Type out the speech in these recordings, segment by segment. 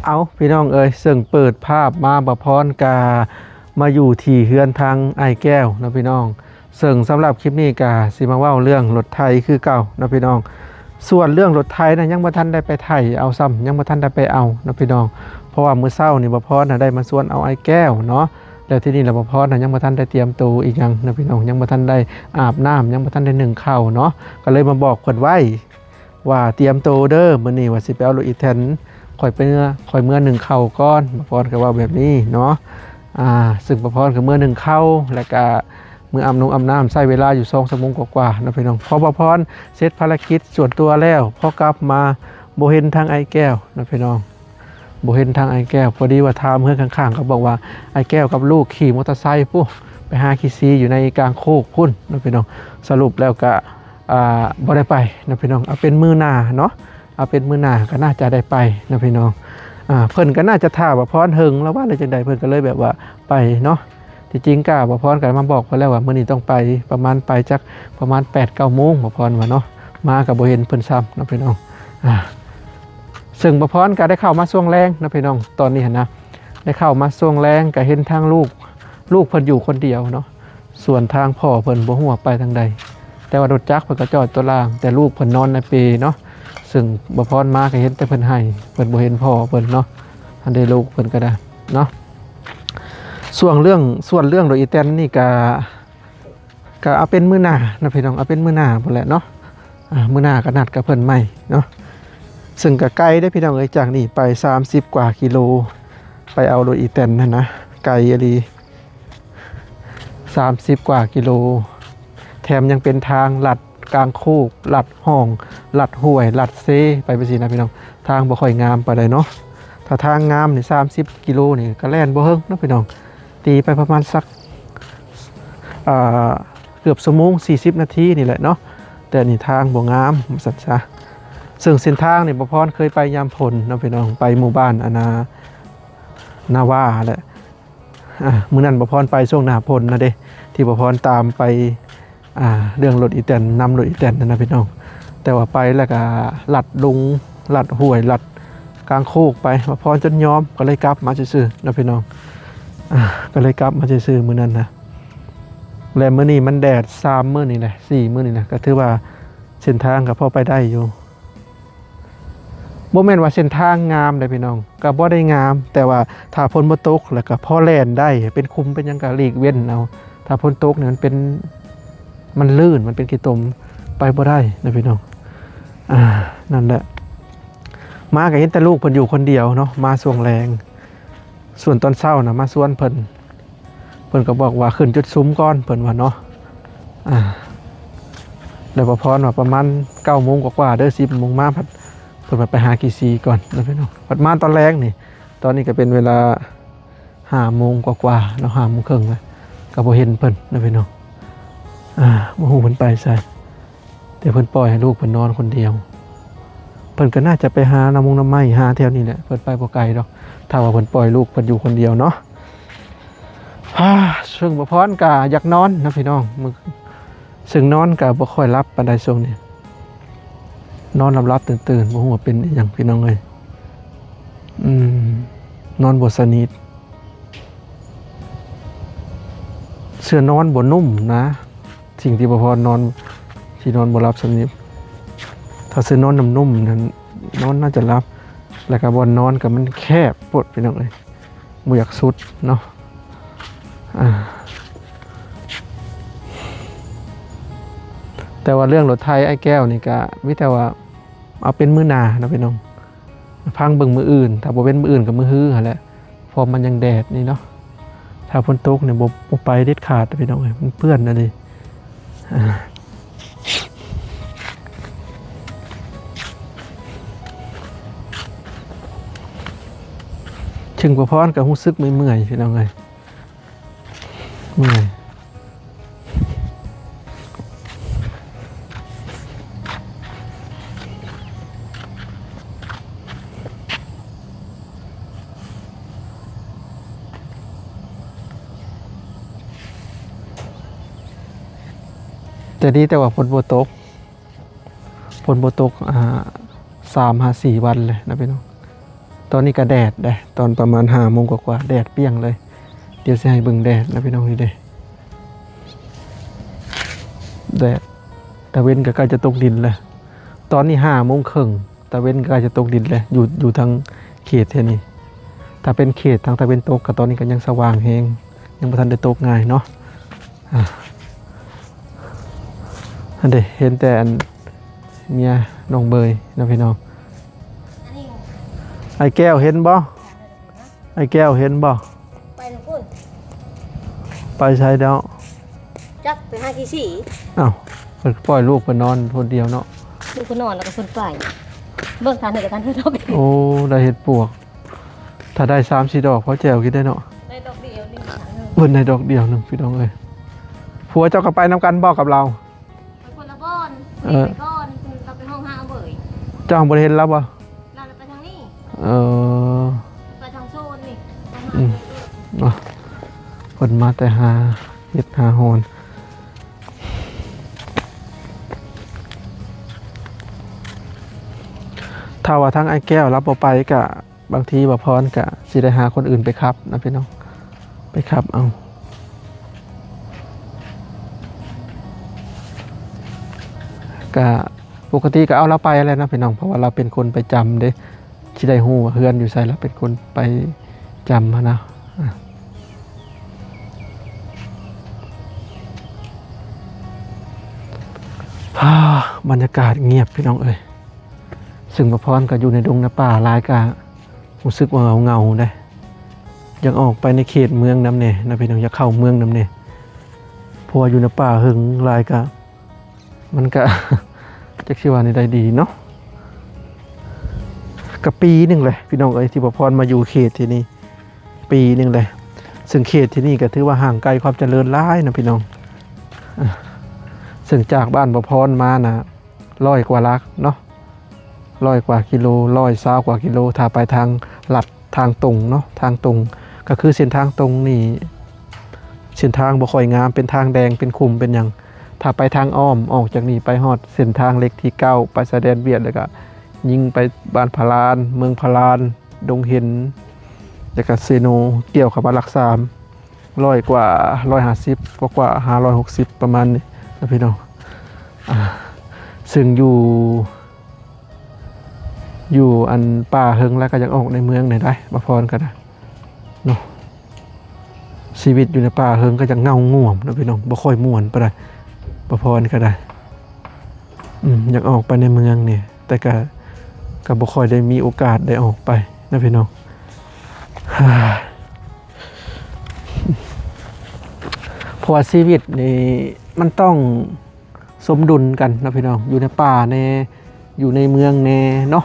ເອົາ ພີ່ນ້ອງເອີຍ ເຊິ່ງເປີດພາບມາ ບ່າວພອນກະມາຢູ່ທີ່ເຮືອນທາງອ້າຍແກ້ວເນາະ ພີ່ນ້ອງ. ເຊິ່ງສຳລັບຄລິບນີ້ກະຊິມາເວົ້າເລື່ອງລົດໄຖຄືເກົ່າເນາະ ພີ່ນ້ອງ. ສ່ວນເລື່ອງລົດໄຖນະ ຍັງບໍ່ທັນໄດ້ໄປໄຖເອົາຊ້ຳ ຍັງບໍ່ທັນໄດ້ໄປເອົາເນາະ ພີ່ນ້ອງ. ເພາະວ່າມື້ເຊົ້ານີ້ ບ່າວພອນນະໄດ້ມາຊວນເອົາອ້າຍແກ້ວເນາະ ແລ້ວທີນີ້ລະ ບ່າວພອນນະຍັງບໍ່ທັນໄດ້ຕຽມໂຕອີ່ຫຍັງເນາະ ພີ່ນ້ອງ. ຍັງບໍ່ທັນໄດ້ອາບນ້ຳ ຍັງບໍ່ທັນໄດ້ໜຶ້ງເຂົ້າເນາະ ກະເລີຍມາບອກເພິ່ນໄວ້ ວ່າຕຽມໂຕເດີ ມື້ນີ້ວ່າຊິໄປເອົາລົດອີແຕນ ຂ້ອຍໄປເມືອ ຂ້ອຍເມືອໜຶ້ງເຂົ້າກ່ອນ. ບ່າວພອນກະເວົ້າແບບນີ້ເນາະ. ອາ ເຊິ່ງບ່າວພອນກະເມືອໜຶ້ງເຂົ້າ ແລ້ວກະເມືອອາບນົງອາບນ້ຳ ໃຊ້ເວລາຢູ່ສອງຊົ່ວໂມງກວ່າໆເນາະ ພີ່ນ້ອງ. ພໍບ່າວພອນເສັດພາລະກິດສ່ວນຕົວແລ້ວ ພໍກັບມາບໍ່ເຫັນທາງອ້າຍແກ້ວເນາະ ພີ່ນ້ອງ. ບໍ່ເຫັນທາງອ້າຍແກ້ວ. ພໍດີວ່າຖາມເຮືອນຂ້າງໆ ເຂົາບອກວ່າອ້າຍແກ້ວກັບລູກຂີ່ມໍເຕີໄຊພຸ້ນ ໄປຫາຂີ້ຊີຢູ່ໃນກາງໂຄກພຸ້ນເນາະ ພີ່ນ້ອງ. ສະຫຼຸບແລ້ວກະ ອ່າ ບໍ່ໄດ້ໄປເນາະ ພີ່ນ້ອງ. ເອົາເປັນມື້ໜ້າເນາະ ເອົາເປັນມື້ໜ້າກະໜ້າຈະໄດ້ໄປເນາະ ພີ່ນ້ອງ. ອາ ເພິ່ນກະໜ້າຈະຖ້າບ່າວພອນເຫິງແລ້ວວ່າ ຫຼືຈັ່ງໃດ ເພິ່ນກະເລີຍແບບວ່າໄປເນາະ. ທີ່ຈິງກະບ່າວພອນກະມາບອກເພິ່ນແລ້ວວ່າ ມື້ນີ້ຕ້ອງໄປປະມານ ໄປຈັກປະມານແປດເກົ້າໂມງ ບ່າວພອນວ່າເນາະ. ມາກະບໍ່ເຫັນເພິ່ນຊ້ຳເນາະ ພີ່ນ້ອງ. ອາ ເຊິ່ງບ່າວພອນກະໄດ້ເຂົ້າມາຊ່ວງແລງເນາະ ພີ່ນ້ອງ. ຕອນນີ້ຫັ້ນນະ ໄດ້ເຂົ້າມາຊ່ວງແລງ ກະເຫັນທາງລູກ ລູກເພິ່ນຢູ່ຄົນດຽວເນາະ. ສ່ວນທາງພໍ່ເພິ່ນບໍ່ຮູ້ວ່າໄປທາງໃດ ແຕ່ວ່າລົດຈັກເພິ່ນກະຈອດຕົວລ່າງ ແຕ່ລູກເພິ່ນນອນໃນເປເນາະ. ເຊິ່ງບ່າວພອນມາກະເຫັນແຕ່ເພິ່ນໄຫ້ ເພິ່ນບໍ່ເຫັນພໍ່ເພິ່ນເນາະ. ອັນເດ ລູກເພິ່ນກະໄດ້ເນາະ. ສ່ວນເລື່ອງ ສ່ວນເລື່ອງລົດອີແຕນນີ້ກະ ກະເອົາເປັນມື້ໜ້າເນາະ ພີ່ນ້ອງ ເອົາເປັນມື້ໜ້າພຸ້ນແຫຼະເນາະ. ອາ ມື້ໜ້າກະນັດກັບເພິ່ນໃໝ່ເນາະ. ເຊິ່ງກະໄກເດ້ ພີ່ນ້ອງເອີຍ ຈາກນີ້ໄປສາມສິບກວ່າກິໂລ ໄປເອົາລົດອີແຕນຫັ້ນນະ ໄກອີ່ຫຼີ ສາມສິບກວ່າກິໂລ ແຖມຍັງເປັນທາງລັດກາງໂຄກ ລັດຮ່ອງ ລັດຫ້ວຍ ລັດເຊ ໄປຈັ່ງຊີ້ນະ ພີ່ນ້ອງ. ທາງບໍ່ຄ່ອຍງາມປານໃດເນາະ. ຖ້າທາງງາມນີ້ ສາມສິບກິໂລນີ້ກະແລ່ນບໍ່ເຫິງເນາະ ພີ່ນ້ອງ. ຕີໄປປະມານສັກ ອ່າ ເກືອບຊົ່ວໂມງສີ່ສິບນາທີນີ້ແຫຼະເນາະ. ແຕ່ນີ້ທາງບໍ່ງາມວ່າຊັ້ນຊະ. ເຊິ່ງເສັ້ນທາງນີ້ ບ່າວພອນເຄີຍໄປຍາມຝົນເນາະ ພີ່ນ້ອງ ໄປໝູ່ບ້ານ ອັນນາ ນາວາແຫຼະ. ອາ ມື້ນັ້ນບ່າວພອນໄປຊ່ວງໜ້າຝົນນະເດ້ ທີ່ບ່າວພອນຕາມໄປ ອ່າ ເລື່ອງລົດອີແຕນ ນຳລົດອີແຕນຫັ້ນນະ ພີ່ນ້ອງ. ແຕ່ວ່າໄປແລ້ວກະລັດດົງ ລັດຫ້ວຍ ລັດກາງໂຄກໄປ ບ່າວພອນຈົນຍອມ ກະເລີຍກັບມາຊື່ໆເນາະ ພີ່ນ້ອງ. ອາ ກະເລີຍກັບມາຊື່ໆມື້ນັ້ນນະ. ແລະມື້ນີ້ມັນແດດສາມມື້ນີ້ແຫຼະ ສີ່ມື້ນີ້ນະ ກະຖືວ່າເສັ້ນທາງກະພໍໄປໄດ້ຢູ່. ບໍ່ແມ່ນວ່າເສັ້ນທາງງາມເດ້ ພີ່ນ້ອງ ກະບໍ່ໄດ້ງາມ ແຕ່ວ່າຖ້າຝົນບໍ່ຕົກແລ້ວກະພໍແລ່ນໄດ້ ເປັນຂຸມເປັນຫຍັງກະຫຼີກເວັ້ນເອົາ. ຖ້າຝົນຕົກນີ້ມັນເປັນ ມັນລື່ນ ມັນເປັນຂີ້ຕົມ ໄປບໍ່ໄດ້ນະ ພີ່ນ້ອງ. ອາ ນັ້ນແຫຼະ ມາກະເຫັນແຕ່ລູກເພິ່ນຢູ່ຄົນດຽວເນາະ ມາຊ່ວງແລງ. ສ່ວນຕອນເຊົ້ານະ ມາຊວນເພິ່ນ ເພິ່ນກະບອກວ່າຂຶ້ນຈຸດສຸມກ່ອນ ເພິ່ນວ່າເນາະ. ອາ ແລ້ວບ່າວພອນວ່າປະມານເກົ້າໂມງກວ່າໆເດີ ສິບໂມງມາ ພັດ ເພິ່ນວ່າໄປຫາຂີ້ຊີກ່ອນເນາະ ພີ່ນ້ອງ. ພັດມາຕອນແລງນີ້ ຕອນນີ້ກະເປັນເວລາຫ້າໂມງກວ່າໆເນາະ ຫ້າໂມງເຄິ່ງແລ້ວ ກະບໍ່ເຫັນເພິ່ນເນາະ ພີ່ນ້ອງ. ອາ ບໍ່ຮູ້ເພິ່ນໄປໃສ ແຕ່ເພິ່ນປ່ອຍໃຫ້ລູກເພິ່ນນອນຄົນດຽວ. ເພິ່ນກະໜ້າຈະໄປຫາໜໍ່ມົງໜໍ່ໄມ້ ຫາແຖວນີ້ແຫຼະ ເພິ່ນໄປບໍ່ໄກດອກ ຖ້າວ່າເພິ່ນປ່ອຍລູກເພິ່ນຢູ່ຄົນດຽວເນາະ. ເຊິ່ງບ່າວພອນກະຢາກນອນເນາະ ພີ່ນ້ອງ. ເຊິ່ງນອນກະບໍ່ຄ່ອຍຫຼັບປານໃດຊ່ວງນີ້ ນອນຫຼັບໆຕື່ນໆ ບໍ່ຮູ້ວ່າເປັນອີ່ຫຍັງ ພີ່ນ້ອງເອີຍ. ອືມ ນອນບໍ່ສະໜິດ ເຊື່ອນອນບໍ່ນຸ້ມນະ. ສິ່ງທີ່ບ່າວພອນນອນ ຊິນອນບໍ່ຫຼັບສະໜິດ. ຖ້າເຊື່ອນອນນຸ້ມໆນັ້ນ ນອນໜ້າຈະຫຼັບ. ແລ້ວກະບ່ອນນອນກະມັນແຄບໂພດ ພີ່ນ້ອງເອີຍ ບໍ່ຢາກສຸດເນາະ. ອາ ແຕ່ວ່າເລື່ອງລົດໄຖອ້າຍແກ້ວນີ້ກະມີແຕ່ວ່າເອົາເປັນມື້ໜ້າເນາະ ພີ່ນ້ອງ. ຟັງເບິ່ງມື້ອື່ນ ຖ້າບໍ່ເປັນມື້ອື່ນກະມື້ຮືຫັ້ນແຫຼະ ເພາະມັນຍັງແດດນີ້ເນາະ. ຖ້າຝົນຕົກນີ້ບໍ່ ບໍ່ໄປເດັດຂາດ ພີ່ນ້ອງເອີຍ ມັນເປື້ອນອີ່ຫຼີ. ອາ ເຊິ່ງບ່າວພອນກະຮູ້ສຶກເມື່ອຍໆ ພີ່ນ້ອງເອີຍ. ເມື່ອຍ ແຕ່ດີແຕ່ວ່າຝົນບໍ່ຕົກ ຝົນບໍ່ຕົກ ອ່າ ສາມຫາສີ່ວັນແລ້ວນະ ພີ່ນ້ອງ. ຕອນນີ້ກໍແດດເດ້ ຕອນປະມານຫ້າໂມງກວ່າໆ ແດດປ່ຽງເລີຍ. ດຽວຊິໃຫ້ເບິ່ງແດດນະພີ່ນ້ອງ ນີ້ເດ້ ແດດ ຕາເວັນກໍໃກ້ຈະຕົກດິນແລ້ວ. ຕອນນີ້ຫ້າໂມງເຄິ່ງ ຕາເວັນກໍໃກ້ຈະຕົກດິນແລ້ວ ຢູ່ ຢູ່ທາງເຂດແຖວນີ້. ຖ້າເປັນເຂດທາງຕາເວັນຕົກ ກໍຕອນນີ້ກໍຍັງສະຫວ່າງແຮງ ຍັງບໍ່ທັນໄດ້ຕົກງ່າຍເນາະ. ອ່າ ອັນເດ ເຫັນແຕ່ອັນເມຍນ້ອງເບີຍນະພີ່ນ້ອງ. ອ້າຍແກ້ວເຫັນບໍ່? ອ້າຍແກ້ວເຫັນບໍ່? ໄປນຳພຸ້ນ. ໄປໃສແລ້ວ? ຈັກໄປຫາຂີ້ສີ. ອ້າວ ເພິ່ນປ່ອຍລູກເພິ່ນນອນຜູ້ດຽວເນາະ. ລູກເພິ່ນນອນແລ້ວກໍເພິ່ນໄປ. ເບິ່ງທາງເຮັດກັນເພິ່ນດອກ. ໂອ້ ໄດ້ເຫັດປວກ. ຖ້າໄດ້ສາມສີ່ດອກ ພໍແຈ່ວກິນໄດ້ເນາະ. ໄດ້ດອກດຽວໜຶ່ງ. ເພິ່ນໄດ້ດອກດຽວໜຶ່ງ ພີ່ນ້ອງເອີຍ. ຜົວເຈົ້າກໍໄປນຳກັນບໍ່ກັບລາວ? ໄປຄົນລະບ່ອນ. ເອີ ໄປກ່ອນ ລາວໄປຫ້ອງຫາເບີຍ. ເຈົ້າບໍ່ໄດ້ເຫັນລາວບໍ່? ລາວໄປທາງນີ້. ເອີ ໄປທາງໂຊນນີ້. ອືມ ເນາະ ເພິ່ນມາແຕ່ຫາເຫັດຫາຫອນ. ຖ້າວ່າທາງອ້າຍແກ້ວລາວບໍ່ໄປ ກະບາງທີບ່າວພອນກະຊິໄດ້ຫາຄົນອື່ນໄປຂັບນະພີ່ນ້ອງ ໄປຂັບເອົາ. ກະປົກກະຕິກະເອົາລາວໄປແຫຼະນະພີ່ນ້ອງ ເພາະວ່າລາວເປັນຄົນໄປຈຳເດ້ ຊິໄດ້ຮູ້ວ່າເຮືອນຢູ່ໃສ ລາວເປັນຄົນໄປຈຳຫັ້ນນະ. ອ່າ ບັນຍາກາດງຽບພີ່ນ້ອງເອີຍ. ເຊິ່ງບ່າວພອນກໍຢູ່ໃນດົງໃນປ່າຫຼາຍ ກໍຮູ້ສຶກວ່າເຫງົາໆເດ້. ຢາກອອກໄປໃນເຂດເມືອງນຳແດ່ນະພີ່ນ້ອງ ຢາກເຂົ້າເມືອງນຳແດ່ ເພາະວ່າຢູ່ໃນປ່າເຫິງຫຼາຍ ກໍ ມັນກະ ຈັກຊິວ່າແນວໃດດີເນາະ. ກະປີໜຶ່ງແຫຼະພີ່ນ້ອງເອີຍ ທີ່ບ່າວພອນມາຢູ່ເຂດທີ່ນີ້ ປີໜຶ່ງແຫຼະ. ເຊິ່ງເຂດທີ່ນີ້ກະຖືວ່າຫ່າງໄກຄວາມຈະເລີນຫຼາຍນະພີ່ນ້ອງ. ເຊິ່ງຈາກບ້ານບ່າວພອນມານະ ຮ້ອຍກວ່າຫຼັກເນາະ ຮ້ອຍກວ່າກິໂລ ຮ້ອຍຊາວກວ່າກິໂລ ຖ້າໄປທາງລັດ ທາງຕົງເນາະ ທາງຕົງ ກໍຄືເສັ້ນທາງຕົງນີ້ ເສັ້ນທາງບໍ່ຄ່ອຍງາມ ເປັນທາງແດງ ເປັນຂຸມ ເປັນຫຍັງ. ຖ້າໄປທາງອ້ອມ ອອກຈາກນີ້ໄປຮອດເສັ້ນທາງເລກທີເກົ້າ ໄປຊາຍແດນຫວຽດ ແລ້ວກໍຍິງໄປບ້ານພະລານ ເມືອງພະລານ ດົງເຫັນ ແລ້ວກໍເຊໂນ ກ່ຽວເຂົ້າມາຫຼັກສາມ ຮ້ອຍກວ່າ ຮ້ອຍຫ້າສິບກວ່າ ຫ້າຮ້ອຍຫົກສິບ ປະມານນີ້ນະພີ່ນ້ອງ. ອ່າ ເຊິ່ງຢູ່ ຢູ່ອັນປ່າເຫິງແລ້ວກໍຢາກອອກໃນເມືອງແດ່ໄດ໋ ບ່າວພອນກໍໄດ້ເນາະ. ຊີວິດຢູ່ໃນປ່າເຫິງກໍຈະເຫງົາງ່ວມເນາະພີ່ນ້ອງ ບໍ່ຄ່ອຍມ່ວນປານໃດ ບ່າວພອນກໍໄດ້. ອືມ ຢາກອອກໄປໃນເມືອງນີ້ ແຕ່ກໍ ກໍບໍ່ຄ່ອຍໄດ້ມີໂອກາດໄດ້ອອກໄປນະພີ່ນ້ອງ. ເພາະວ່າຊີວິດນີ້ມັນຕ້ອງສົມດຸນກັນເນາະພີ່ນ້ອງ ຢູ່ໃນປ່າແດ່ ຢູ່ໃນເມືອງແດ່ເນາະ.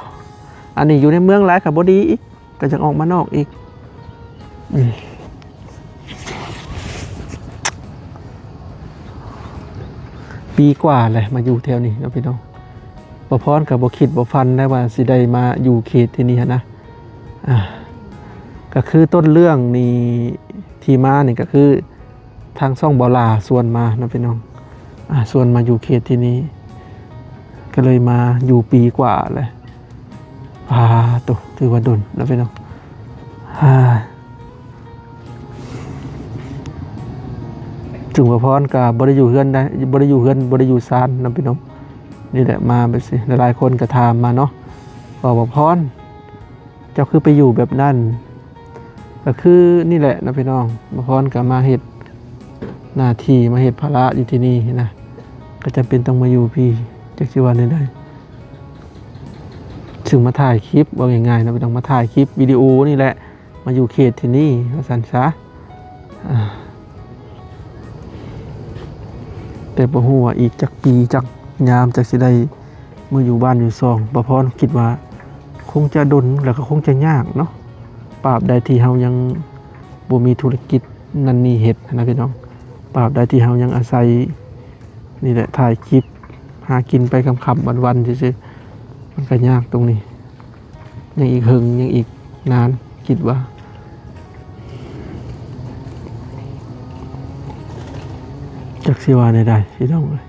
ອັນນີ້ຢູ່ໃນເມືອງຫຼາຍກໍບໍ່ດີອີກ ກໍຢາກອອກມານອກອີກ. ອືມ ປີກວ່າແຫຼະມາຢູ່ແຖວນີ້ເນາະພີ່ນ້ອງ. ບ່າວພອນກໍບໍ່ຄິດບໍ່ຝັນໄດ້ວ່າຊິໄດ້ມາຢູ່ເຂດທີ່ນີ້ຫັ້ນນະ. ອ່າ ກໍຄືຕົ້ນເລື່ອງນີ້ ທີ່ມານີ້ກໍຄື ທາງຊ່ອງບໍ່ຫຼ້າຊວນມາເນາະພີ່ນ້ອງ ອ່າ ຊວນມາຢູ່ເຂດທີ່ນີ້ ກໍເລີຍມາຢູ່ປີກວ່າແຫຼະ. ອ່າ ໂຕ ຖືວ່າດົນເນາະພີ່ນ້ອງ. ອ່າ ເຊິ່ງບ່າວພອນກໍບໍ່ໄດ້ຢູ່ເຮືອນໃດ ບໍ່ໄດ້ຢູ່ເຮືອນ ບໍ່ໄດ້ຢູ່ຊານເນາະພີ່ນ້ອງ. ນີ້ແຫຼະ ມາແບບຊີ້ ຫຼາຍໆຄົນກໍຖາມມາເນາະ ວ່າ ບ່າວພອນ ເຈົ້າຄືໄປຢູ່ແບບນັ້ນ? ກໍຄືນີ້ແຫຼະເນາະພີ່ນ້ອງ ບ່າວພອນກໍມາເຮັດໜ້າທີ່ ມາເຮັດພາລະຢູ່ທີ່ນີ້ນະ ກໍຈຳເປັນຕ້ອງມາຢູ່ພີ້ ຈັກຊິວ່າແນວໃດ. ເຊິ່ງມາຖ່າຍຄລິບ ເວົ້າງ່າຍໆເນາະ ຕ້ອງມາຖ່າຍຄລິບວິດີໂອນີ້ແຫຼະ ມາຢູ່ເຂດທີ່ນີ້ວ່າຊັ້ນຊະ. ອ່າ ແຕ່ບໍ່ຮູ້ວ່າອີກຈັກປີຈັກຍາມຈັກຊິໄດ້ເມືອຢູ່ບ້ານຢູ່ຊ່ອງ. ບ່າວພອນຄິດວ່າຄົງຈະດົນ ແລ້ວກໍຄົງຈະຍາກເນາະ ຕາບໃດທີ່ເຮົາຍັງບໍ່ມີທຸລະກິດນັ້ນນີ້ເຮັດນະພີ່ນ້ອງ. ຕາບໃດທີ່ເຮົາຍັງອາໄສນີ້ແຫຼະ ຖ່າຍຄລິບ ຫາກິນໄປຄ່ຳໆວັນໆຊື່ໆ ມັນກໍຍາກຕົງນີ້. ຍັງອີກເຫິງ ຍັງອີກນານ ຄິດວ່າ ຈັກຊິວ່າແນວໃດພີ່ນ້ອງເອີຍ.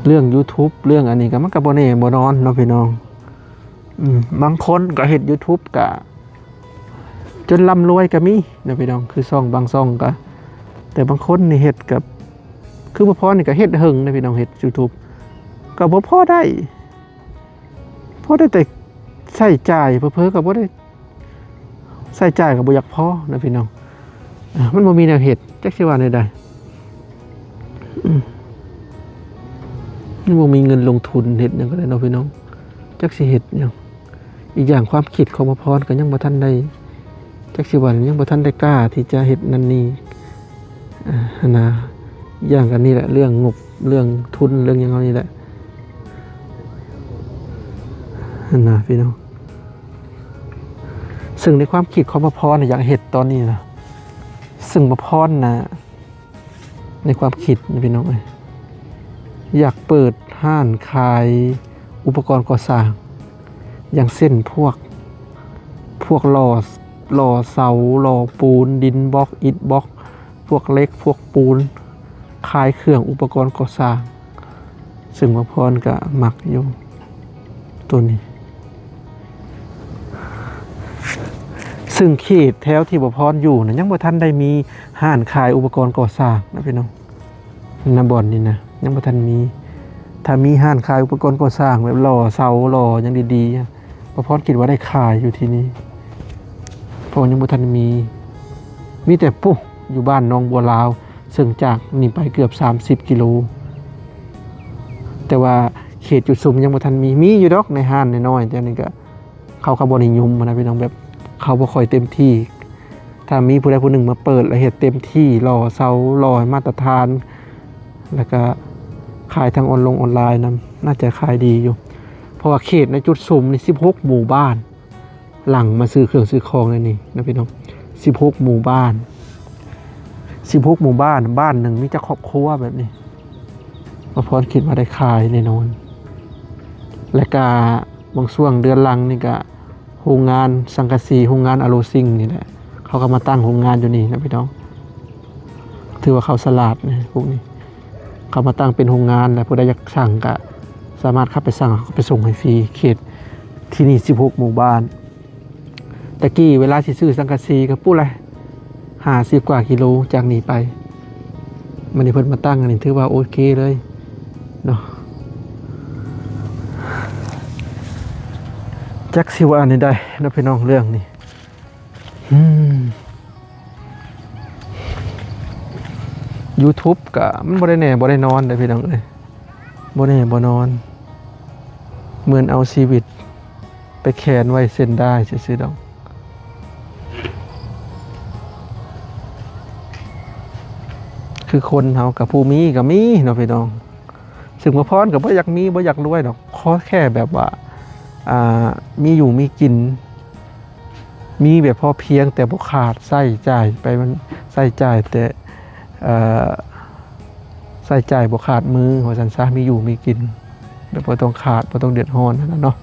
ເລື່ອງຢູທູບ ເລື່ອງອັນນີ້ກໍ ມັນກໍບໍ່ແນ່ບໍ່ນອນເນາະພີ່ນ້ອງ. ອືມ ບາງຄົນກໍເຮັດຢູທູບກໍຈົນລ່ຳລວຍກໍມີເນາະພີ່ນ້ອງ, ຄືຊ່ອງບາງຊ່ອງກໍ ແຕ່ບາງຄົນນີ້ເຮັດກໍ ຄືໝໍພອນນີ້ກໍເຮັດເຖິງເນາະພີ່ນ້ອງ, ເຮັດຢູທູບກໍບໍ່ພໍໄດ້ ພໍໄດ້ແຕ່ໃຊ້ຈ່າຍ, ເຜີໆກໍບໍ່ໄດ້ ໃຊ້ຈ່າຍກໍບໍ່ຢາກພໍນະພີ່ນ້ອງ. ເອີ ມັນບໍ່ມີແນວເຮັດ ຈັກຊິວ່າແນວໃດ. ອືມ ມັນບໍ່ມີເງິນລົງທຶນເຮັດຫຍັງກໍໄດ້ເນາະພີ່ນ້ອງ, ຈັກຊິເຮັດຫຍັງ. ອີກຢ່າງຄວາມຄິດຂອງໝໍພອນກໍຍັງບໍ່ທັນໄດ້ ຈັກຊິວ່າ ຍັງບໍ່ທັນໄດ້ກ້າທີ່ຈະເຮັດນັ້ນນີ້ ອ່າ ຫັ້ນນະ. ຢ່າງກັນນີ້ແຫຼະ ເລື່ອງງົບ ເລື່ອງທຶນ ເລື່ອງຫຍັງເຮົານີ້ແຫຼະ ຫັ້ນນະພີ່ນ້ອງ. ເຊິ່ງໃນຄວາມຄິດຂອງໝໍພອນນະ ຢາກເຮັດຕອນນີ້ນະ ເຊິ່ງໝໍພອນນະ ໃນຄວາມຄິດນະພີ່ນ້ອງເອີຍ ຢາກເປີດຮ້ານຂາຍອຸປະກອນກໍ່ສ້າງ ຢ່າງເຊັ່ນພວກ ພວກຫຼໍ່ ຫຼໍ່ເສົາ ຫຼໍ່ປູນ ດິນບລັອກ ອິດບລັອກ ພວກເຫຼັກ ພວກປູນ ຂາຍເຄື່ອງອຸປະກອນກໍ່ສ້າງ ເຊິ່ງໝໍພອນກໍມັກຢູ່ໂຕນີ້. ເຊິ່ງເຂດແຖວທີ່ໝໍພອນຢູ່ນະ ຍັງບໍ່ທັນໄດ້ມີຮ້ານຂາຍອຸປະກອນກໍ່ສ້າງນະພີ່ນ້ອງ. ນະ ບ່ອນນີ້ນະ ຍັງບໍ່ທັນມີ. ຖ້າມີຮ້ານຂາຍອຸປະກອນກໍ່ສ້າງ ແບບຫຼໍ່ເສົາ ຫຼໍ່ຫຍັງດີໆ ໝໍພອນຄິດວ່າໄດ້ຂາຍຢູ່ທີ່ນີ້ ເພາະວ່າຍັງບໍ່ທັນມີ. ມີແຕ່ພຸ້ນ ຢູ່ບ້ານໜອງບົວລາວ ເຊິ່ງຈາກນີ້ໄປເກືອບສາມສິບກິໂລ, ແຕ່ວ່າເຂດຈຸດສຸມຍັງບໍ່ທັນມີ. ມີຢູ່ດອກໃນຮ້ານນ້ອຍໆ ແຕ່ນີ້ກໍ ເຂົາກໍບໍ່ນິຍົມນະພີ່ນ້ອງ, ແບບເຂົາບໍ່ຄ່ອຍເຕັມທີ່. ຖ້າມີຜູ້ໃດຜູ້ໜຶ່ງມາເປີດ ແລ້ວເຮັດເຕັມທີ່ ຫຼໍ່ເສົາ ຫຼໍ່ໃຫ້ມາດຕະຖານ ແລ້ວກໍຂາຍທາງອອນລົງອອນລາຍນຳ ໜ້າຈະຂາຍດີຢູ່. ເພາະວ່າເຂດໃນຈຸດສຸມນີ້ສິບຫົກໝູ່ບ້ານ ຫຼັ່ງມາຊື້ເຄື່ອງຊື້ຂອງໃນນີ້ນະພີ່ນ້ອງ, ສິບຫົກໝູ່ບ້ານ ສິບຫົກໝູ່ບ້ານ ບ້ານໜຶ່ງມີຈັກຄອບຄົວແບບນີ້ ໝໍພອນຄິດວ່າໄດ້ຂາຍແນ່ນອນ. ແລ້ວກະບາງຊ່ວງເດືອນຫຼັງນີ້ກະໂຮງງານສັງກະສີ ໂຮງງານອາໂລຊິງນີ້ແຫຼະ ເຂົາກໍມາຕັ້ງໂຮງງານຢູ່ນີ້ນະພີ່ນ້ອງ. ຖືວ່າເຂົາສະຫຼາດນະພວກນີ້, ເຂົາມາຕັ້ງເປັນໂຮງງານ ແລ້ວຜູ້ໃດຢາກສັ່ງກະສາມາດເຂົ້າໄປສັ່ງ ເຂົາກໍໄປສົ່ງໃຫ້ຟຣີ. ເຂດທີ່ນີ້ສິບຫົກໝູ່ບ້ານ. ແຕ່ກີ້ເວລາຊິຊື້ສັງກະສີກໍປູ້ແຫຼະ ຫ້າສິບກວ່າກິໂລຈາກນີ້ໄປ. ມື້ນີ້ເພິ່ນມາຕັ້ງອັນນີ້ ຖືວ່າໂອເຄເລີຍເນາະ. ຈັກຊິວ່າແນວໃດເນາະພີ່ນ້ອງ ເລື່ອງນີ້. ອືມ ຢູທູບກະມັນບໍ່ໄດ້ແນ່ບໍ່ໄດ້ນອນເດ້ພີ່ນ້ອງເອີຍ, ບໍ່ແນ່ບໍ່ນອນ ເໝືອນເອົາຊີວິດໄປແຂວນໄວ້ເສັ້ນດາຍຊື່ໆດອກ. ຄືຄົນເຮົາກະຜູ້ມີກະມີເນາະພີ່ນ້ອງ, ເຊິ່ງໝໍພອນກໍບໍ່ຢາກມີບໍ່ຢາກລວຍດອກ, ຂໍແຄ່ແບບວ່າ ອ່າ ມີຢູ່ມີກິນ ມີແບບພໍພຽງແຕ່ບໍ່ຂາດ, ໃຊ້ຈ່າຍໄປ ມັນໃຊ້ຈ່າຍແຕ່ ເອີ ໃຊ້ຈ່າຍບໍ່ຂາດມື ວ່າຊັ້ນຊະ, ມີຢູ່ມີກິນ ແບບບໍ່ຕ້ອງຂາດ ບໍ່ຕ້ອງເດືອດຮ້ອນຫັ້ນນະເນາະ.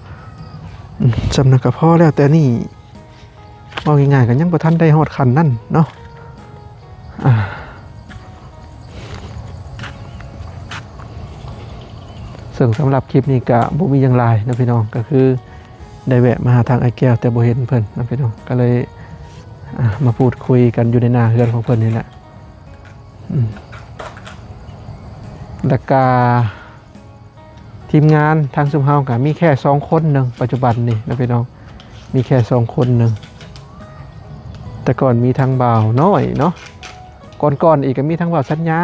ອືມ ສ່ຳນັ້ນກໍພໍແລ້ວ. ແຕ່ນີ້ ເວົ້າງ່າຍໆ ກໍຍັງບໍ່ທັນໄດ້ຮອດຂັ້ນນັ້ນເນາະ. ອ່າ ເຊິ່ງສຳລັບຄລິບນີ້ກະບໍ່ມີຫຍັງຫຼາຍເນາະພີ່ນ້ອງ, ກໍຄືໄດ້ແວະມາຫາທາງອ້າຍແກ້ວ ແຕ່ບໍ່ເຫັນເພິ່ນເນາະພີ່ນ້ອງ, ກໍເລີຍ ອ່າ ມາພູດຄຸຍກັນຢູ່ໃນໜ້າເຮືອນຂອງເພິ່ນນີ້ແຫຼະ. ອືມ ແລ້ວກະ ທີມງານທາງຊຸມເຮົາກໍມີແຄ່ສອງຄົນໜຶ່ງ ປັດຈຸບັນນີ້ນະພີ່ນ້ອງ, ມີແຄ່ສອງຄົນໜຶ່ງ. ແຕ່ກ່ອນມີທາງບ່າວນ້ອຍເນາະ, ກ່ອນໆອີກກໍມີທາງບ່າວສັນຍາ,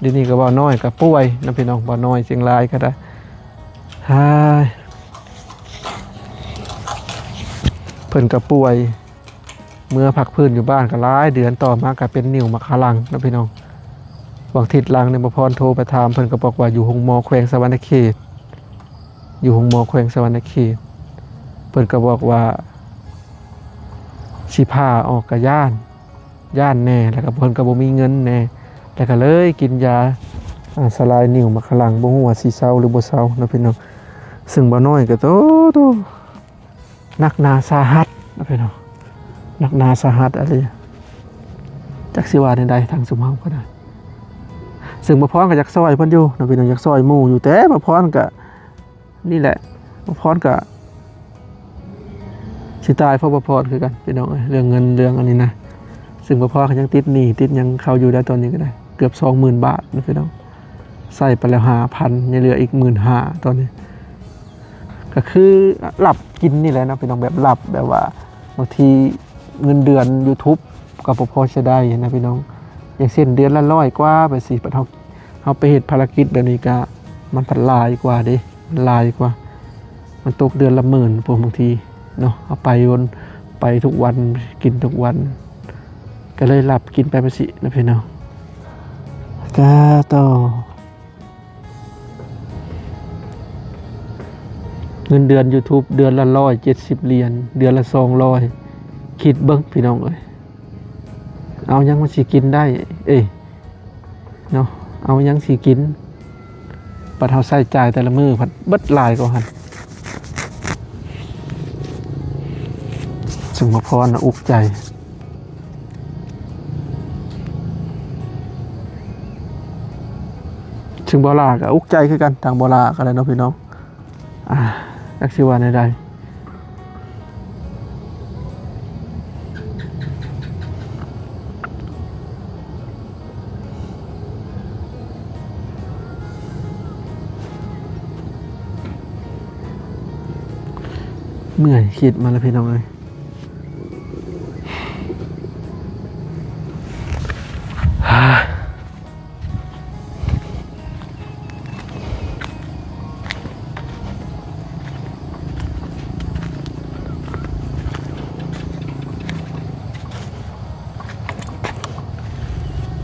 ດຽວນີ້ກໍບ່າວນ້ອຍກໍປ່ວຍນະພີ່ນ້ອງ, ບ່າວນ້ອຍຊຽງລາຍກໍໄດ້ ຫາຍ ເພິ່ນກໍປ່ວຍ. ເມືອພັກຟື້ນຢູ່ບ້ານກໍຫຼາຍເດືອນ, ຕໍ່ມາກໍເປັນນິ້ວໝາກຂະລັງເນາະພີ່ນ້ອງ. ຫວ່າງທິດຫຼັງນີ້ ໝໍພອນໂທໄປຖາມ ເພິ່ນກໍບອກວ່າຢູ່ໂຮງໝໍແຂວງສະຫວັນນະເຂດ, ຢູ່ໂຮງໝໍແຂວງສະຫວັນນະເຂດ. ເພິ່ນກໍບອກວ່າຊິຜ່າອອກກໍຢ້ານ, ຢ້ານແດ່, ແລ້ວກໍເພິ່ນກໍບໍ່ມີເງິນແດ່, ແລ້ວກໍເລີຍກິນຢາ ອາ ສະລາຍນິ້ວໝາກຂະລັງ, ບໍ່ຮູ້ວ່າຊິເຊົາຫຼືບໍ່ເຊົາເນາະພີ່ນ້ອງ. ເຊິ່ງບ່າວນ້ອຍກໍ ໂຕ ໂຕ ໜັກໜາສາຫັດນະພີ່ນ້ອງ, ໜັກໜາສາຫັດອີ່ຫຼີ. ຈັກຊິວ່າແນວໃດ ທາງຊຸມເຮົາກໍໄດ້. ສ ຊຶ່ງບ່າວພອນກໍຢາກຊ່ອຍເພິ່ນຢູ່ເນາະພີ່ນ້ອງ ຢາກຊ່ອຍໝູ່ຢູ່ ແຕ່ບ່າວພອນກໍ ນີ້ແຫຼະ ບ່າວພອນກໍຊິຕາຍເພາະບ່າວພອນຄືກັນພີ່ນ້ອງເອີຍ ເລື່ອງເງິນເລື່ອງອັນນີ້ນະ. ຊຶ່ງບ່າວພອນກໍຍັງຕິດໜີ້ຕິດຫຍັງເຂົາຢູ່ໄດ໋ ຕອນນີ້ກໍໄດ້ເກືອບສອງໝື່ນບາດນະພີ່ນ້ອງ ໃຊ້ໄປແລ້ວຫ້າພັນ ຍັງເຫຼືອອີກໝື່ນຫ້າຕອນນີ້. ກໍຄືລັບກິນນີ້ແຫຼະເນາະພີ່ນ້ອງ ແບບລັບ ແບບວ່າບາງທີເງິນເດືອນ YouTube ກໍບໍ່ພໍໃຊ້ໄດ້ນະພີ່ນ້ອງ ຢ່າງເຊັ່ນເດືອນລະຮ້ອຍກວ່າໄປຊີ້ ບັດເຮົາ ເຮົາໄປເຮັດພາລະກິດແບບນີ້ກະ ມັນພັດຫຼາຍກວ່າເດ້ ມັນຫຼາຍກວ່າ ມັນຕົກເດືອນລະໝື່ນພຸ້ນບາງທີເນາະ ເຮົາໄປວົນ ໄປທຸກວັນ ກິນທຸກວັນ ກໍເລີຍລັບກິນໄປແບບຊີ້ນະພີ່ນ້ອງ. ກະຕໍ່ ເງິນເດືອນ YouTube ເດືອນລະຮ້ອຍເຈັດສິບຫຼຽນ ເດືອນລະສອງຮ້ອຍ ຄິດເບິ່ງພີ່ນ້ອງເອີຍ ເອົາຫຍັງມາຊິກິນໄດ້ ເອີຍ ເນາະ ເອົາຫຍັງຊິກິນ ບັດເຮົາໃຊ້ຈ່າຍແຕ່ລະມື້ພັດເບິດຫຼາຍກວ່າຫັ້ນ. ຊຶ່ງບ່າວພອນນະອຸກໃຈ ຊຶ່ງບ່າວຫຼ້າກໍອຸກໃຈຄືກັນ ທາງບ່າວຫຼ້າກໍໄດ້ເນາະພີ່ນ້ອງ. ອ່າ ຈັກຊິວ່າແນວໃດ ເມື່ອຍ ຄິດມາແລ້ວພີ່ນ້ອງເອີຍ.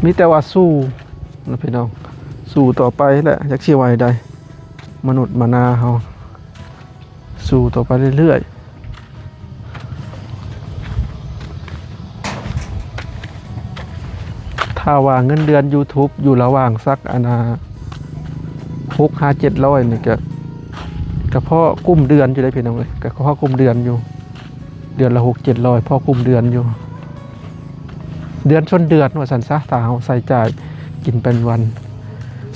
ມີແຕ່ວ່າສູ້ນະພີ່ນ້ອງ ສູ້ຕໍ່ໄປແຫຼະ ຈັກຊິວ່າໃດ ມະນຸດມະນາເຮົາ ສູ້ຕໍ່ໄປເລື້ອຍໆ. ຖ້າວ່າເງິນເດືອນ YouTube ຢູ່ລະຫວ່າງສັກ ອັນນ່າ ຫົກຫາເຈັດຮ້ອຍນີ້ ກະ ກະພໍກຸ້ມເດືອນຢູ່ເດ້ພີ່ນ້ອງເອີຍ ກະພໍກຸ້ມເດືອນຢູ່ ເດືອນລະຫົກເຈັດຮ້ອຍ ພໍກຸ້ມເດືອນຢູ່ ເດືອນຊົນເດືອນວ່າຊັ້ນຊະ ຖ້າເຮົາໃຊ້ຈ່າຍກິນເປັນວັນ.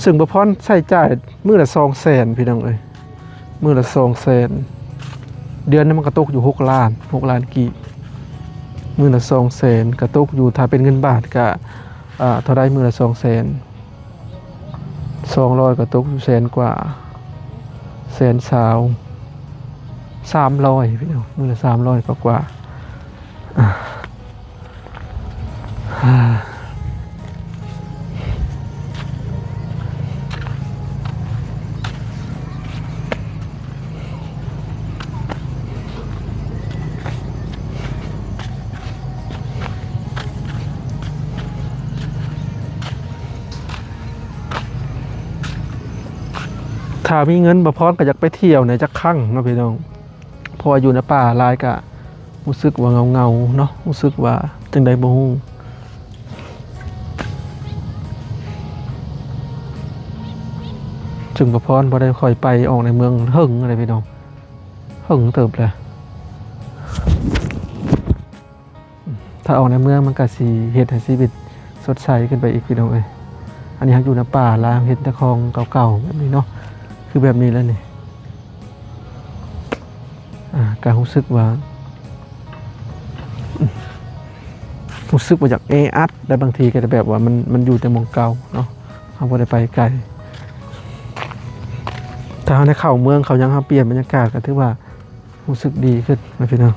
ຊຶ່ງບ່າວພອນໃຊ້ຈ່າຍມື້ລະສອງແສນ ພີ່ນ້ອງເອີຍ ມື້ລະສອງແສນ ເດືອນໜຶ່ງມັນກໍຕົກຢູ່ຫົກລ້ານ ຫົກລ້ານກີບ ມື້ລະສອງແສນ ກໍຕົກຢູ່ ຖ້າເປັນເງິນບາດກໍ ອ່າ ເທົ່າໃດ ມື້ລະສອງແສນ ສອງຮ້ອຍ ກໍຕົກຢູ່ແສນກວ່າ ແສນຊາວ ສາມຮ້ອຍ ພີ່ນ້ອງ ມື້ລະສາມຮ້ອຍກວ່າໆ. ຖ້າມີເງິນ ບ່າວພອນກໍຢາກໄປທ່ຽວແດ່ຈັກຄັ້ງເນາະພີ່ນ້ອງ ເພາະວ່າຢູ່ໃນປ່າຫຼາຍກະ ຮູ້ສຶກວ່າເຫງົາໆເນາະ ຮູ້ສຶກວ່າຈັ່ງໃດບໍ່ຮູ້ ຊຶ່ງບ່າວພອນບໍ່ໄດ້ຄ່ອຍໄປອອກໃນເມືອງເຫິງເລີຍພີ່ນ້ອງ ເຫິງເຕີບແລ້ວ ຖ້າອອກໃນເມືອງມັນກະຊິເຮັດໃຫ້ຊີວິດສົດໃສຂຶ້ນໄປອີກພີ່ນ້ອງເອີຍ ອັນນີ້ເຮົາຢູ່ໃນປ່າລະເຫັນແຕ່ຂອງເກົ່າໆແບບນີ້ເນາະ ຄືແບບນີ້ແຫຼະນີ້. ອ່າ ກໍຮູ້ສຶກວ່າ ຮູ້ສຶກວ່າຢາກແອອັດ ແລະ ບາງທີກໍແບບວ່າມັນ ມັນຢູ່ແຕ່ໝ່ອງເກົ່າເນາະ ເຮົາບໍ່ໄດ້ໄປໄກ. ຖ້າເຮົາໄດ້ເຂົ້າເມືອງເຂົ້າຫຍັງ ເຮົາປ່ຽນບັນຍາກາດ ກໍຖືວ່າຮູ້ສຶກດີຂຶ້ນນະພີ່ນ້ອງ.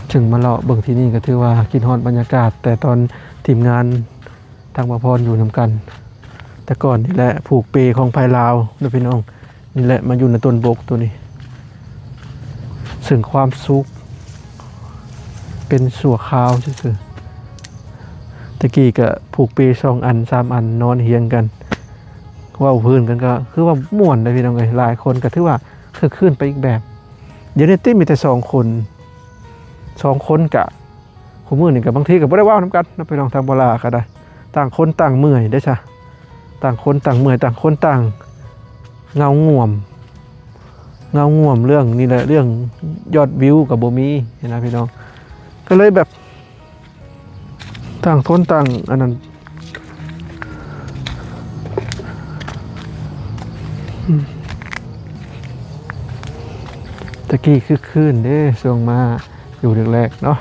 ເຊິ່ງມາເລາະເບິ່ງທີ່ນີ້ ກໍຖືວ່າຄິດຮອດບັນຍາກາດ ແຕ່ຕອນທີມງານ ທາງບ່າວພອນຢູ່ນຳກັນ ແຕ່ກ່ອນນີ້ແຫຼະ ຜູກເປຂອງໄພລາວເນາະພີ່ນ້ອງ. ນີ້ແຫຼະ ມາຢູ່ໃນຕົ້ນບົກໂຕນີ້ ເຊິ່ງຄວາມສຸກເປັນຊົ່ວຄາວຊື່ໆ. ແຕ່ກີ້ກະຜູກເປສອງອັນສາມອັນນອນຮຽງກັນ ເວົ້າພື້ນກັນ ກະຄືວ່າມ່ວນເດ້ພີ່ນ້ອງເອີຍ. ຫຼາຍຄົນກະຖືວ່າຄຶກຄື້ນໄປອີກແບບ. ດຽວນີ້ຕິມີແຕ່ສອງຄົນ ສອງຄົນກະ ຄູ່ມື້ນີ້ກໍບາງທີກໍບໍ່ໄດ້ເວົ້ານຳກັນເນາະພີ່ນ້ອງ. ທາງບໍ່ຫຼ້າກໍໄດ້ ຕ່າງຄົນຕ່າງເມື່ອຍເດ້ຊະ ຕ່າງຄົນຕ່າງເມື່ອຍ ຕ່າງຄົນຕ່າງເຫງົາງ່ວມ ເຫງົາງ່ວມເລື່ອງນີ້ແຫຼະ ເລື່ອງຍອດວິວກໍບໍ່ມີນະພີ່ນ້ອງ. ກໍເລີຍແບບ ຕ່າງຄົນຕ່າງອັນນັ້ນ ອືມ ແຕ່ກີ້ຄຶກຄື້ນເດ້ ຊ່ວງມາຢູ່ແລກໆເນາະ.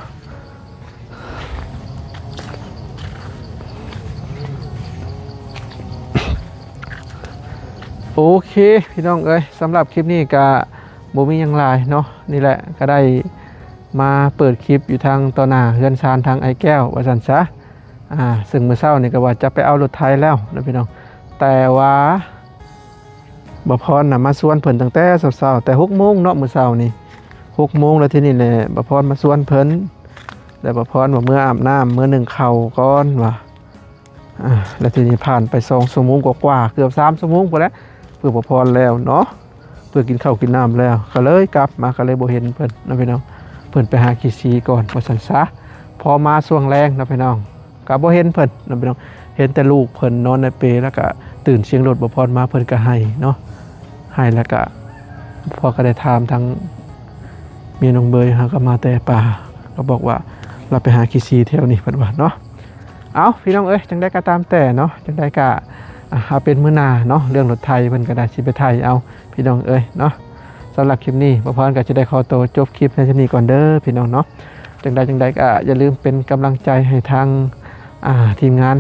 ໂອເຄ ພີ່ນ້ອງເອີຍ ສຳລັບຄລິບນີ້ກະບໍ່ມີຫຍັງຫຼາຍເນາະ. ນີ້ແຫຼະ ກະໄດ້ມາເປີດຄລິບຢູ່ທາງຕໍ່ໜ້າເຮືອນຊານທາງອ້າຍແກ້ວວ່າຊັ້ນຊະ. ອາ ເຊິ່ງມື້ເຊົ້ານີ້ກະວ່າຈະໄປເອົາລົດໄຖແລ້ວນະພີ່ນ້ອງ ແຕ່ວ່າ ບ່າວພອນນະມາຊວນເພິ່ນຕັ້ງແຕ່ເຊົ້າໆ ແຕ່ຫົກໂມງເນາະ ມື້ເຊົ້ານີ້ຫົກໂມງ. ແລ້ວທີນີ້ແຫຼະ ບ່າວພອນມາຊວນເພິ່ນ ແລ້ວບ່າວພອນວ່າເມືອອາບນ້ຳ ເມືອໜຶ້ງເຂົ້າກ່ອນວ່າ. ອາ ແລ້ວທີນີ້ຜ່ານໄປສອງຊົ່ວໂມງກວ່າໆ ເກືອບສາມຊົ່ວໂມງພຸ້ນແຫຼະ ເພື່ອບ່າວພອນແລ້ວເນາະ ເພື່ອກິນເຂົ້າກິນນ້ຳແລ້ວ ກໍເລີຍກັບມາ ກໍເລີຍບໍ່ເຫັນເພິ່ນນະພີ່ນ້ອງ. ເພິ່ນໄປຫາຂີ້ຊີກ່ອນວ່າຊັ້ນຊະ. ພໍມາຊ່ວງແລງນະພີ່ນ້ອງ ກໍບໍ່ເຫັນເພິ່ນນະພີ່ນ້ອງ ເຫັນແຕ່ລູກເພິ່ນນອນໃນເປ ແລ້ວກໍຕື່ນສຽງລົດບ່າວພອນມາ ເພິ່ນກໍໄຫ້ເນາະ ໄຫ້ແລ້ວກໍພໍ່ກໍໄດ້ຖາມທາງເມຍນ້ອງເບີຍ ຫາກໍມາແຕ່ປ່າ ກໍບອກວ່າລາວໄປຫາຂີ້ຊີແຖວນີ້ ເພິ່ນວ່າເນາະ. ເອົ້າ ພີ່ນ້ອງເອີຍ ຈັ່ງໃດກໍຕາມແຕ່ເນາະ ຈັ່ງໃດກໍ ອາ ເອົາເປັນມື້ໜ້າເນາະ ເລື່ອງລົດໄຖເພິ່ນກໍໄດ້ຊິໄປໄຖເອົາ ພີ່ນ້ອງເອີຍເນາະ. ສຳລັບຄລິບນີ້ ບ່າວພອນກໍຈະໄດ້ຂໍໂຕຈົບຄລິບໃນຊ່ຳນີ້ກ່ອນເດີ ພີ່ນ້ອງເນາະ. ຈັ່ງໃດຈັ່ງໃດກໍຢ່າລືມເປັນກຳລັງໃຈໃຫ້ທາງ ອາ ທີມງານ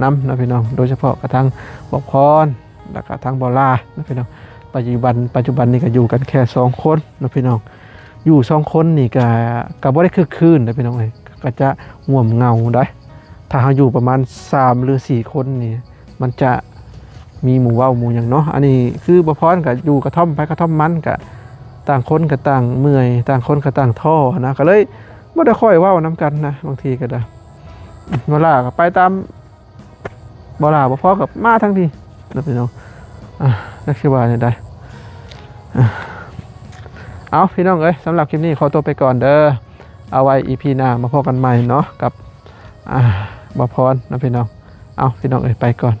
ນຳເນາະພີ່ນ້ອງ ໂດຍສະເພາະກະທາງບ່າວພອນ ແລ້ວກະທາງບ່າວຫຼ້າເນາະພີ່ນ້ອງ. ປັດຈຸບັນ ປັດຈຸບັນນີ້ກະຢູ່ກັນແຄ່ສອງຄົນເນາະພີ່ນ້ອງ. ຢູ່ສອງຄົນນີ້ກະ ກະບໍ່ໄດ້ຄຶກຄື້ນເດ້ພີ່ນ້ອງເອີຍ ກະຈະງ່ວມເຫງົາໄດ໋. ຖ້າເຮົາຢູ່ປະມານສາມຫຼືສີ່ຄົນນີ້ ມັນຈະມີໝູ່ເວົ້າໝູ່ຫຍັງເນາະ. ອັນນີ້ຄືບ່າວພອນກະຢູ່ກະທ່ອມໃຜກະທ່ອມມັນ ກະຕ່າງຄົນກະຕ່າງເມື່ອຍ ຕ່າງຄົນກະຕ່າງທໍ້ຫັ້ນນະ ກະເລີຍບໍ່ໄດ້ຄ່ອຍເວົ້ານຳກັນນະ ບາງທີກະໄດ້. ບ່າວຫຼ້າກະໄປຕາມ ບ່າວຫຼ້າ ບ່າວພອນກະມາທາງພີ້ນະພີ່ນ້ອງ. ອາ ຈັກຊິວ່າແນວໃດ. ອາ ເອົາ ພີ່ນ້ອງເອີຍ ສຳລັບຄລິບນີ້ຂໍຕົວໄປກ່ອນເດີ ເອົາໄວ້ອີພີໜ້າມາພໍ້ກັນໃໝ່ເນາະ ກັບ ອາ ບ່າວພອນນະພີ່ນ້ອງ. ເອົາ ພີ່ນ້ອງເອີຍ ໄປກ່ອນ.